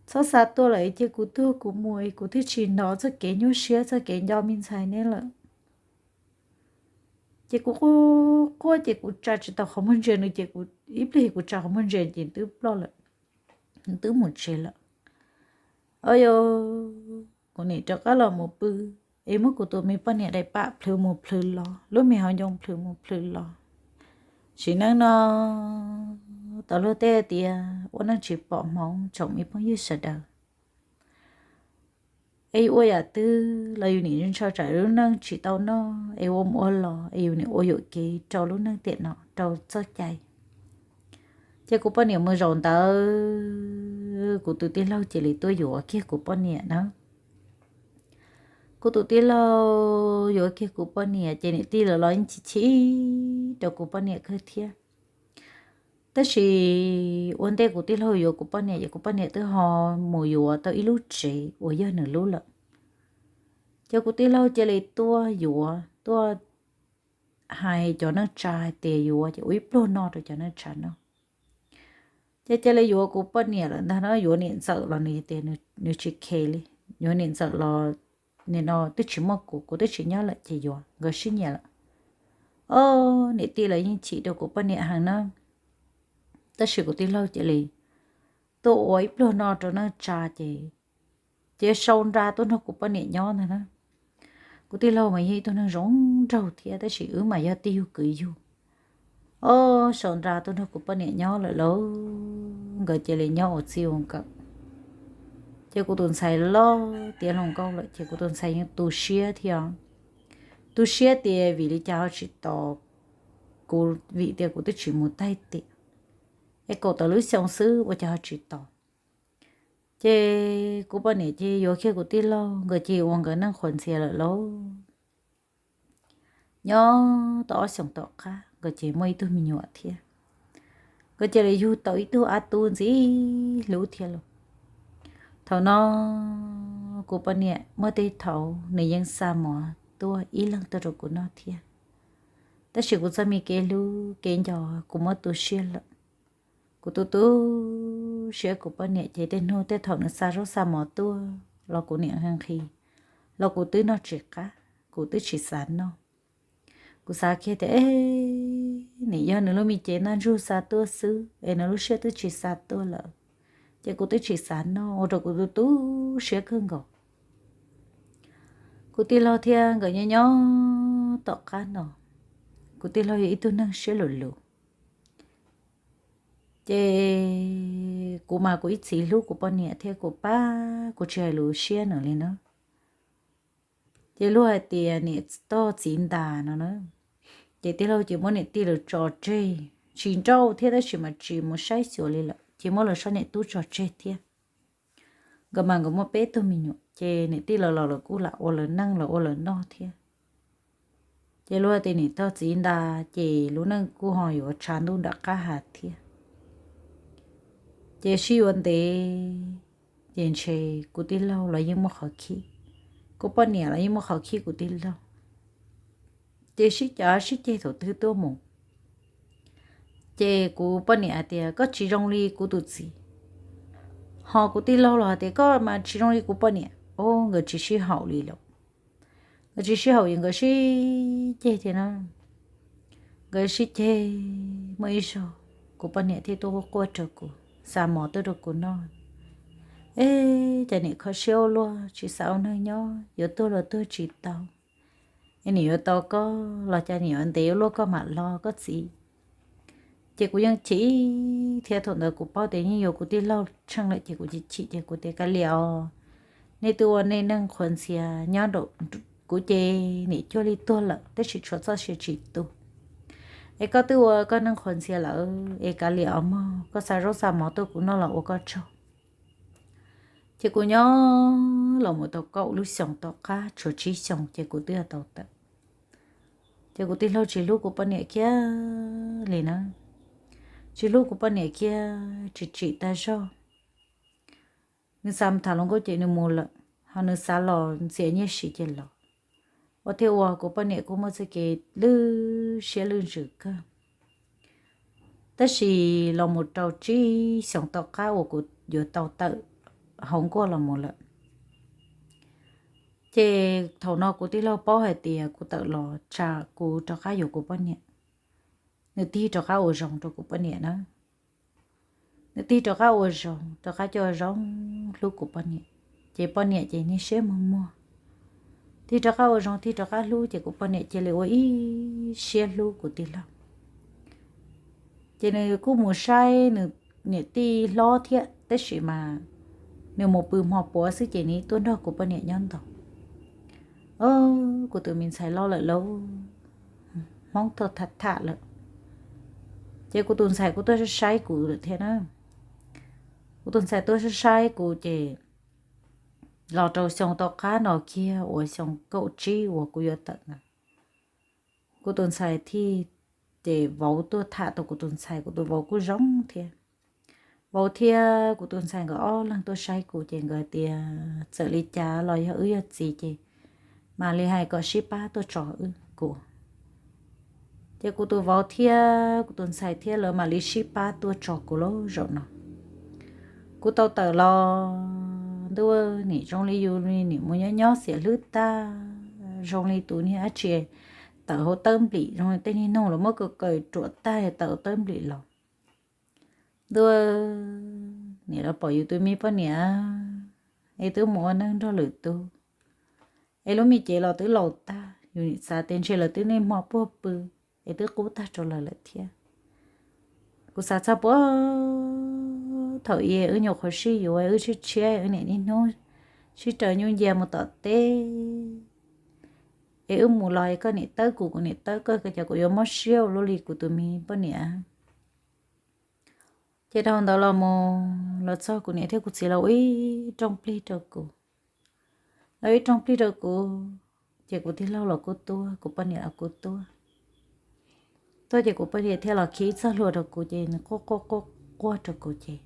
Txhob xa tuaj lawm es cia kuv tuag kuv mus es kuv thiaj tsis hnov txoj kev nyuaj siab txoj kev nco me ntxhais neb lawm. Ces kuv quaj quaj ces kuv tsa tsis tau qhov muag ntsia nws ces kuv ib pliag kuv tsa qhov muag ntsia ces twb ploj lawm, twb mus tsev lawm. Au yog, kuv nim rov qab los mus pw es muab kuv tus me poj niam daim pam plhws mus plhws los, lub me hauv ncoo plhws mus plhws los. Sim neej no tau luag tej tias ua neej tsis pom hmoov tsoom me phooj ywg sawv daws. Es yus ua yam twg los yus nim ntshaw tsam lub neej tsis tau noj es ua mus ua los es yus nim ua yuam kev rau lub neej tiam no rau txoj cai. Ces kuv poj niam mus zaum ntawd, kuv tus tij laug cia li tuaj yuav kiag kuv poj niam na. Kuv tus tij laug yuav kiag kuv poj niam ces niam tij lawv los yeej chim chim rau kuv poj niam kawg thiab. Tab sis ua ntej kuv tij laug yuav kuv poj niam ces kuv poj niam twb ho mus yuav tau ib lub tsev uas yog nws lub lawm. Ces kuv tij laug cia li tuaj yuav, tuaj hais cov neej tsa hais tias yuav ces ua ib pluag no rau cov neej tsa noj. Ces cia li yuav kuv poj niam lawm ntag na, yuav niam ntxawm los nws tias nws tsis khe li, yuav niam ntxawm los nim no twb tsis muaj kuv, kuv twb tsis nyob lawm ces yuav nkawd sib nyiam lawm. Os, niam tij lawv yeej chim rau kuv poj niam heev na. Tab sis kuv tij laug cia li tuaj ua ib pluag no rau neej tsa ces, ces sau nra tuaj nrog kuv poj niam nyob ntag na. Kuv tij laug mas yog ib tug neeg zoo nraug thiab tab sis wb mas yog tij yug kwv yug. Os, sau nra tuaj nrog kuv poj niam nyob lawm lauj, nkawd cia li nyob ua txij ua nkawm. Ces kuv tus ntxhais loj tiav hluas nkauj lawm ces kuv tus ntxhais yeej tu siab thiab. Tu siab tias vim li cas ho tsis tos kuv, vim tias kuv twb tsis mus tag tiam, es kaum tawm lub xyoo xwb ua cas ho tsis tos. Ces kuv poj niam ces yuav kiag kuv tij laug, nkawd ces ua nkawd neej qhuas ntxias lawm lauj. Nyob tau ob xyoos tom qab nkawd ces muaj ib tug me nyuam thiab. Nkawd cia li yug tau ib tug ab tub ntxim hlub thiab lauj. Thaum no kuv poj niam muaj tej thaum nws yeej xa mov tuaj ib leeg tuaj rau kuv noj thiab. Tab sis kuv txoj me kev hlub kev nco kuv muab tu siab lawm. Kuv tu tu siab kuv poj niam ces tej hnub tej thaum nws xa zaub xa mov tuaj los kuv niam nqhis, los kuv twb noj tsis qab, kuv twb tsis xav noj. Kuv xav kiag tias, es nim yog nws lub me cev ntaj ntsug xa tuaj xwb es nws lub siab twb tsis xa tuaj lawm. Ces kuv twb tsis xav noj, ua rau kuv tu tu siab kawg nkaus. Kuv tij laug thiab nkawd nyob nyob tom qab no, kuv tij laug yog ib tug neeg siab luv luv. Ces kuv mas kuv ib txwm hlub kuv poj niam thiab kuv pab kuv tsis hais lus siab nws li na. Ces luag hais tias niam toj txiv ntas no na, ces tij laug ces muab niam tij lawv tso tseg, tsis nrauj thiab tab sis mas tsis mus saib xyuas li lawm, ces muab lawv sab niam tub tso tseg thiab. Nkawd mas nkawd muaj peb tug me nyuam, ces niam tij lawv los lawv kuj lam ua lawv neej los ua lawv noj thiab. Ces luag tias niam toj txiv ntas ces lub neej kuj ho yuav tshav ntuj nram qab hav thiab. Ces sib yuav ntev, ces ntshe kuv tij laug los yeej muaj qhov khib, kuv poj niam los yeej muaj qhov khib kuv tij laug. Ces sib cav sib ceg thaum twg tuaj mus, ces kuv poj niam hais tias koj tsis zoo li kuv tus txiv, ho kuv tij laug los hais tias koj mas tsis zoo li kuv poj niam. O, nkawd tsis sib haum li lawm. Nkawd tsis sib haum es nkawd sib ceg thiab na. Nkawd sib ceg muaj ib zaug, kuv poj niam thiaj tuaj quaj quaj rau kuv, xa mov tuaj rau kuv noj. Es cas niam kho siab ua luaj, tsis xav ua neeg nyob, yuav tuag los tuag tsis tau. Es niam yuav tau koj los cas niam yuav ntev ua luaj koj mam los koj txiv. Ces kuv yeej chim thiab, thaum ntawd kuv paub tias yeej yuav kuv tij laug tsheej lawm ces kuv chim chim ces kuv tias kav liam os, nej twb ua nej neej qhuas ntxhias nyob rau kuv ces niam cuag li tuag lawm tab sis tshuav txoj sia tsis tu. Es koj twb ua koj neej qhuas ntxhias lawm es kav liam os mog, koj xa zaub xa mov tuaj kuv noj los ua koj tsaug. Ces kuv nyob los mus tau kaum lub xyoos tom qab tshuav tsib xyoos ces kuv twb tau tawm. Ces kuv tij laug tsis hlub kuv poj niam kiag li na, tsis hlub kuv poj niam kiag, tsis tsim tag zog. Nws xav mus tham hluas nkauj ces nws mus lawm, ho nws xav los ntxias nyiaj siv ces los. Ua thiaj ua kuv poj niam kuj muaj txoj kev lwj siab lwj ntsws kawg. Tab sis los mus rau tsib xyoos tom qab uas kuv yuav tau tawm hauv nkuaj los mus lawm, ces thaum no kuv tij laug paub hais tias kuv tawm los tsam kuv rov qab yuav kuv poj niam. Nws tig rov qab ua zoo rau kuv poj niam na. Nws tig rov qab ua zoo, rov qab coj zoo hlub kuv poj niam, ces poj niam ces niaj siab muag muag. Tig rov qab ua zoo, tig rov qab hlub ces kuv poj niam cia li ua ib siab hlub kuv tij laug. Ces nws kuj mus saib nws niam tij hlob thiab tab sis mas nws mus pw hmo puav xwb ces nws tuaj nrog kuv poj niam nyob ntaus. O, kuv tus me ntxhais loj lawm lauj, Hmoob tuaj tham tham lawm. Ces kuv tus ntxhais kuj tuaj saib saib kuv lawm thiab na. Kuv tus ntxhais tuaj saib saib kuv ces los rau xyoo tom qab no kiag uas xyoo kaum tsib uas kuv yuav tawm na, kuv tus ntxhais thiaj, ces vauv tuaj tham tau kuv tus ntxhais, kuv tus vauv kuj zoo thiab. Vauv thiab kuv tus ntxhais nkawd ob leeg tuaj saib kuv ces nkawd tias txawm li cas los yog wb yog txiv ces mam li hais kom sib pab tuaj tso wb kuv. Ces kuv tus vauv thiab kuv tus ntxhais thiab lawv mam li sib pab tuaj tso kuv lauj zaum no. Kuv tau tawm los ntuj, nim zoo li yus nim mus nyob nyob xiam hlwb tag, zoo li tus niag dab tsi tawm hauv tawb nplim, zoo li tej niag noog los muab kaw kaw ruam tag tawm hauv tawb nplim los. Ntuj, nim los pom yus tus me poj niam es twb mus ua neej nrog lwm tus, es lub me cev los twb laus tag, yus nim xav tias ntshe lawv twb niaj hmo puag pw es twb qub tag rau lawv lawm thiab. Kuv xav txog puag thaum ub wb nyuam qhuav sib yuav, wb sib tshiab, wb niaj hnub sib raws nyuj ncia mus tom teb, es wb mus los es koj niam tawb kuv, kuv niam tawb koj, cas kuv yuav mob siab ua luaj li kuv tus me poj niam. Ces dhau ntawd los mus los txog kuv niam thiab kuv txiv los ua ib rooj plig rau kuv. Los ib rooj plig rau kuv, ces kuv tij laug los kuj tuaj, kuv poj niam los kuj tuaj. Tuaj ces kuv poj niam thiaj los khi ib txoj hlua rau kuv ces nws quaj quaj quaj quaj rau kuv ces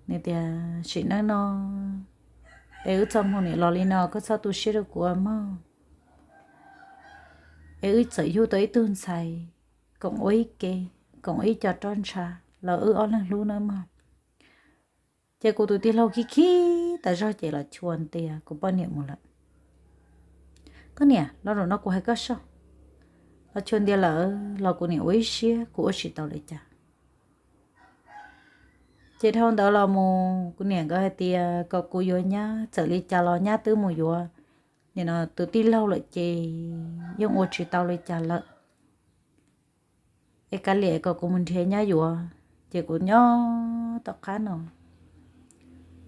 nws tias, sim neej no es wb txoj hmoo nim los li no, koj txhob tu siab rau kuv mog. Es wb txawm yug tau ib tug ntxhais, koom ua ib ke, koom ua ib co roj ntsha los wb ob leeg hlub nawb mog. Ces kuv tus tij laug khib khib tas zog ces los chua ntias kuv poj niam mus lawm. Koj niam, los zaum no kuv hais koj soj, los chua ntiag lawm los kuv niam ua ib siab kuv ua tsis tau li cas. Ces dhau ntawd los mus kuv niam nkawd hais tias kom kuv yuav nyab, txawm li cas los nyab twb mus yuav nim no tus tij laug lawm ces yeej ua tsis tau li cas lawm. Es kav liam kom kuv mus nrhiav nyab yuav. Ces kuv nyob tom qab no,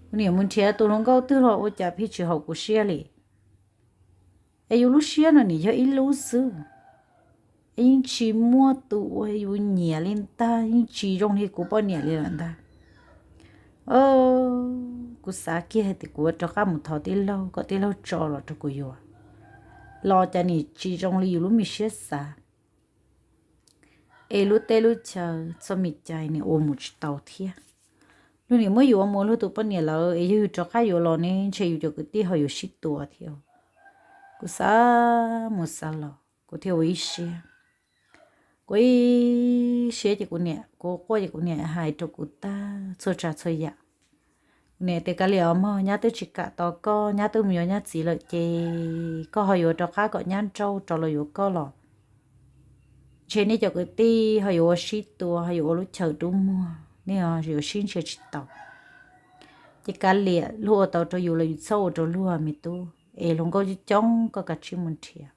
kuv niam mus nrhiav tus hluas nkauj twg los ua cas pheej tsis haum kuv siab li. Es yus lub siab no nim yog ib lub xwb, es yeej tsis muaj tus uas yus nyiam li ntag, yeej tsis zoo li kuv poj niam li lawm ntag. Kuv xav kiag hais tias kuv rov qab mus thov tij laug kom tij laug tso los rau kuv yuav, los cas nim tsis zoo li yus lub me siab xav. Es lub teb lub chaw txoj me cai nim ua mus tsis tau thiab. Luag nim muab yus ua mus luag tus poj niam lawm es yog yus rov qab yuav los ne ntshe yus cov kwv tij ho yuav sib tua thiab. Kuv xav mus xav los kuv thiaj ua ib siab. Kuv ib siab ces kuv niam, kuv quaj ces kuv niam hais rau kuv tag txhua tsav txhua yam. Kuv niam tias kav liam os mog, nyab twb tsis kam tos koj, nyab twb mus yuav nyab txiv lawm ces koj ho yuav rov qab kom nyab nrauj rov los yuav koj los ntshe nej cov kwv tij ho yuav ua sib tua, ho yuav ua lub chaw dub muag, nej yuav sib ntsia tsis tau. Ces kav liam, luag ua tau rau yus los yus txhob ua rau luag me tub, es hluas nkauj coob coob koj kav tsij mus nrhiav.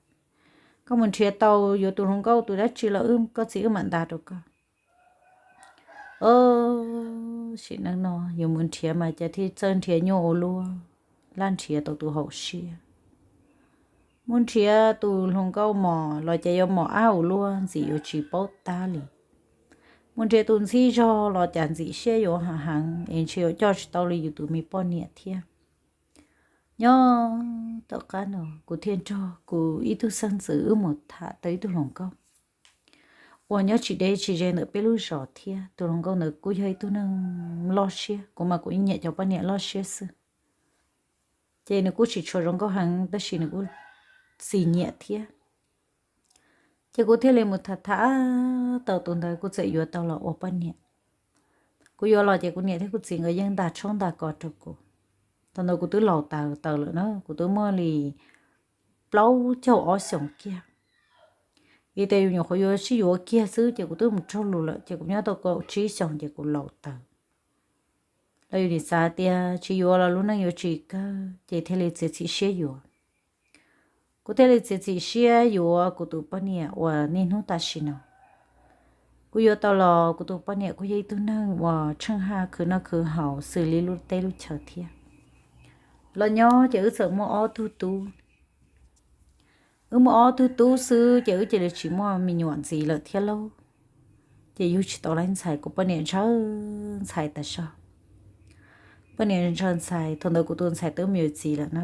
Koj mus nrhiav tau yuav tus hluas nkauj tus dab tsi los wb, koj txiv wb mam ntas rau koj. Sim neej no yuav mus nrhiav mas cas thiaj txawj nrhiav nyuaj ua luaj, laj nrhiav tau tus haum siab. Mus nrhiav tus hluas nkauj mos los cas yuav mos ab ua luaj, ntxim yuav tsis paub tab li. Mus nrhiav tus ntxhib zog los cas ntxim siab yuav hav heev es ntshe yuav coj tsis tau li yus tus me poj niam thiab. Nyob tom qab no kuv thiaj nrog kuv ib tug xeeb ntxwv wb mus tham tau ib tug hluas nkauj uas nyob tsis deb tsis ze ntawm peb lub zos thiab. Tus hluas nkauj ntawd kuj yog ib tug neeg loj siab, kuv mas kuv nyiam cov poj niam loj siab xwb. Ces nws kuj tsis tshua zoo nkauj heev tab sis nws kuj txim nyiam thiab. Ces kuv thiaj li mus tham tham tau tus ntawd, kuv txawm yuav tau los ua poj niam. Kuv yuav los ces kuv niam thiab kuv txiv nkawd yeej ntas tshoob ntas kos rau kuv. Thaum ntawd kuv twb laus taws taws lawm na, kuv twb muaj li plaub caug ob xyoos kiag. Vim tias yus nyuam qhuav yuav sib yuav kiag xwb ces kuv twb mus raug lus lawm, ces kuv nyob tau kaum tsib xyoos ces kuv laus taws. Los yus nim xav tias tsis yuav los lub neej yuav tsis kawg ces thiaj li txiav txim siab yuav. Kuv thiaj li txiav txim siab yuav kuv tus poj niam uas niaj hnub tam sim no kuv yuav tau los. Kuv tus poj niam kuj yog ib tug neeg uas tsheej haj khwv noj khwv haus xws li lub teb lub chaw thiab. Los nyob ces wb txawm muaj ob tug tub. Wb muaj ob tug tub xwb ces wb cia li tsis muaj me nyuam ntxiv lawm thiab lauj. Ces yug tsis tau leej ntxhais, kuv poj niam ntshaw ntxhais tas zog. Poj niam ntshaw ntxhais, thaum ntawd kuv tus ntxhais twb mus yuav txiv lawm na.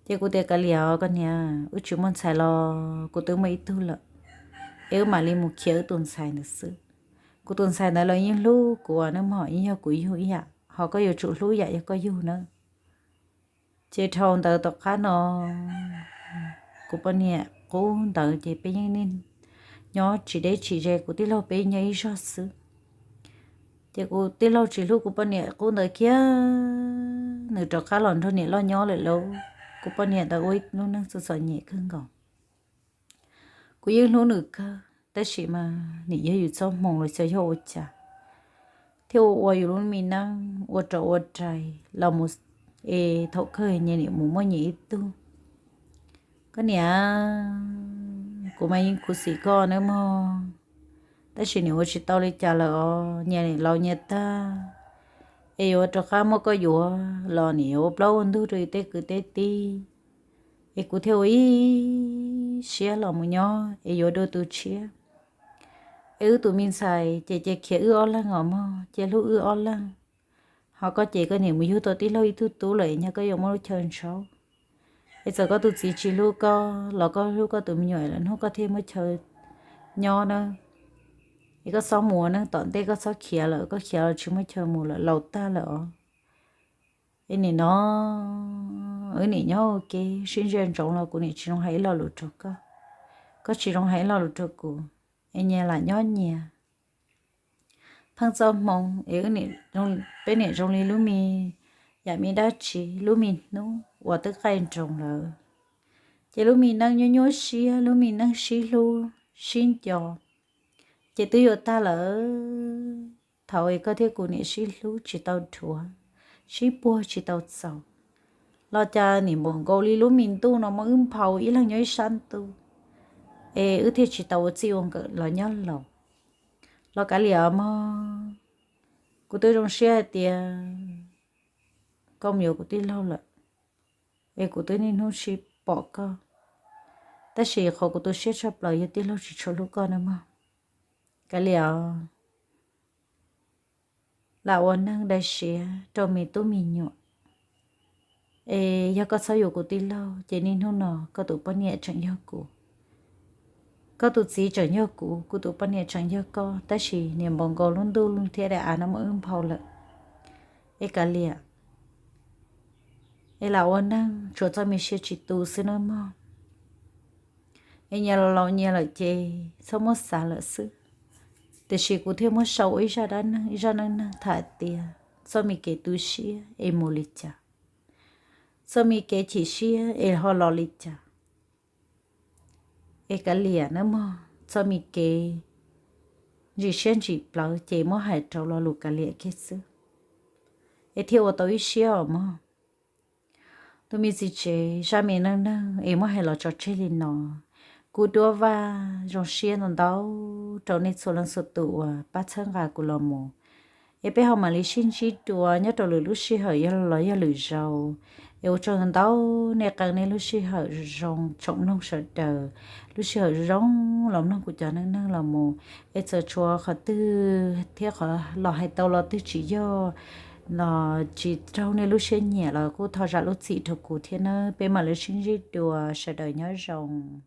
Ces kuv tias kav liam os koj niam, wb tsis muaj ntxhais los kuv twb muaj ib tug lawm, es wb mam li mus khiav wb tus ntxhais ntawd xwb. Kuv tus ntxhais ntawd los yeej hlub kuv nawb mog, yeej yog kuv yug ib yam, ho koj yuav tsum hlub yam yog koj yug nawb. Ces dhau ntawd tom qab no kuv poj niam qub ntawd ces peb yeej nyob tsis deb tsis ze, kuv tij laug peb nyob ib zog xwb. Ces kuv tij laug tsis hlub kuv poj niam qub ntawd kiag, nws rov qab los nrog niam loj nyob lawm lauj. Kuv poj niam ntawd ua lub neej txom txom nyem kawg nkaus. Kuv yeej hlub nws kawg tab sis mas nim yog yus txoj hmoo los xyov yog ua cas, thiaj ua ua yus lub me neej ua rau ua rais los mus es thaum kawg nyias nim mus muaj nyias ib tug. Koj niam, kuv mas yeej khuv xim koj nawb mog, tab sis nim ua tsis tau li cas lawm os, nyias nim laus nyias tag, es yuav rov qab muab koj yuav los nim yuav ua plaub ua ntug rau yus tej kwv tej tij, es kuv thiaj ua ib siab los mus nyob es yuav dua tus tshiab. Es wb tus me ntxhais ces cia khiav wb ob leeg os mog, cia hlub wb ob leeg. Ho koj ces koj nim mus yug tau tij laug ib tug tub lawm es nyog koj yuav muaj lub chaw ntsaub. Es txawm koj tus txiv tsis hlub koj los koj hlub koj tus me nyuam lawm, hnub koj thiaj muaj chaw nyob na. Es koj txhob mus na, tom ntej koj txhob khiav lawm, koj khiav los tsis muaj chaw mus lawm, laus tag lawm os. Es nim no wb nim nyob ua ke sib ntsia ntsoov los kuv nim tsis zoo hais ib lo lus rau koj, koj tsis zoo hais ib lo lus rau kuv, es nyias lam nyob nyias. Pheej txoj hmoo es peb nim zoo li lub me, yam me dab tsi lub me hnub uas twb qaij nroos lawm. Ces lub me neej nyuaj nyuaj siab, lub me neej sib hlub sib nco, ces twb yuav tag lawm. Thaum es koj thiab kuv niam sib hlub tsis tau dhuav, sib puag tsis tau txaus, los cas nim npaum nkaus li lub me ntuj no muab wb nphau ib leeg nyob ib sab ntuj, es wb thiaj tsis tau ua txij ua nkawm los nyob laus. Los kav liam mog, kuv twb zoo siab hais tias koj mus yuav kuv tij laug lawm, es kuv twb niaj hnub sib pom koj, tab sis qhov kuv tu siab tshaj plaws yog tij laug tsis tshua hlub koj na mog. Kav liam, lam ua neeg dai siab rau me tub me nyuam, es yog koj txhob yuav kuv tij laug ces niaj hnub no koj tus poj niam tseem yog kuv, koj tus txiv tseem yog kuv, kuv tus poj niam tseem yog koj, tab sis nim npaum nkaus lub ntuj thiab daim av no muab wb nphau lawm. Es kav liam, es lam ua neeg tshuav txoj me siab tsis tu xwb nawb mog. Es nyias los laus nyias lawm ces txhob muab xav lawm xwb. Tiam sis kuv thiaj muab sau ua ib zaj dab neeg, ib zaj neej neeg tham tias txoj me kev tu siab es mus li cas, txoj me kev chim siab es ho los li cas. Es kav liam nawb mog, txoj me kev ntsim siab ntsim plawv ces muab hais rau lo lus kav liam kiag xwb, es thiaj ua tau ib siab os mog. Tus me txiv tsev, zaj me neej neeg es muab hais los tso tseg li no. Kuv Duab Vaj zoo siab ntau ntau rau nej txhua leej txhua tus uas pab txhawb nqa kuv los mus, es peb ho mam li sib ntsib dua nyob rau lwm lub sij hawm yog los yog lwm zaus. Es ua tsaug ntau ntau, nej qee nej lub sij hawm zoo tsoom mloog sawv daws, lub sij hawm zoo los mloog kuv cov neej neeg los mus. Es txawm tshuav qhov twg thiab qhov los hais tau los twg tsis yog, los tsis raug nej lub siab nyiam los kuj thov zam lub txim rau kuv thiab nawb. Peb mam li sib ntsib dua, sawv daws nyob zoo.